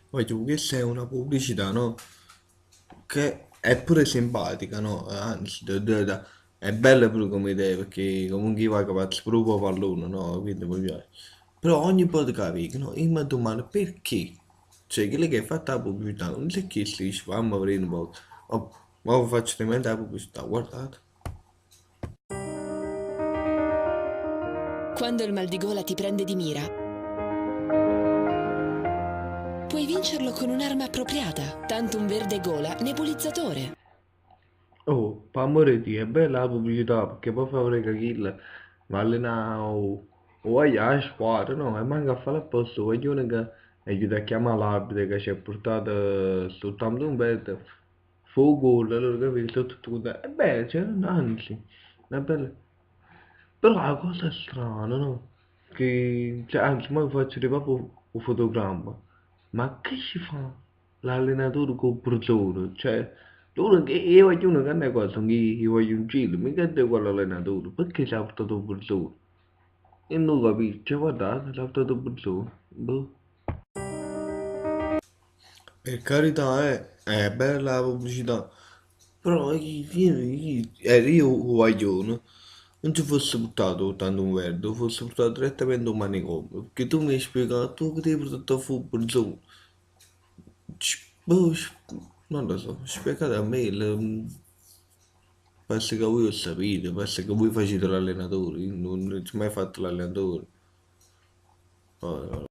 Voglio, questa è una pubblicità, no? Che è pure simpatica, no? Anzi, è bella pure come idea, perché comunque io vado pazzo pure per pallone, no? Quindi mi piace. Però ogni volta che la vedo, no? Io mi domando perché? Cioè, quello che hai fatto la pubblicità, non si è chiesto, dice, fammi aprire un po'. Ma, ma vi faccio rimettere la pubblicità, guardate. Quando il mal di gola ti prende di mira, puoi vincerlo con un'arma appropriata, tanto un verde gola nebulizzatore. Oh, per amore di Dio, è bella la pubblicità, perché poi fa vedere che chi va allena o alla squadra, no? E manca a fare apposta, vogliono che aiuta a chiamare l'arbitro che ci ha portato soltanto un verde, fa un gol, allora capito, sono tutto contento. È bello, cioè, anzi, è bella. Però la cosa strana, no? Che, cioè, anzi, ma faccio proprio un fotogramma. Ma che ci fa l'allenatore con Bruzzone? Cioè, loro che io voglio una canna cosa, io voglio un giro, mica è quell'allenatore, perché ci ha portato Bruzzone? E non capisco, cioè, guardate, ci ha portato Bruzzone, boh. Per carità, è bella la pubblicità, però io guaglione, non ci fosse portato tanto un verde, fosse portato direttamente un manicomio, perché tu mi hai spiegato, tu che ti hai portato a football, insomma. Boh, non lo so, spiegate a me, basta che voi lo sapete, basta che voi facete l'allenatore, io non ho mai fatto l'allenatore. Poi,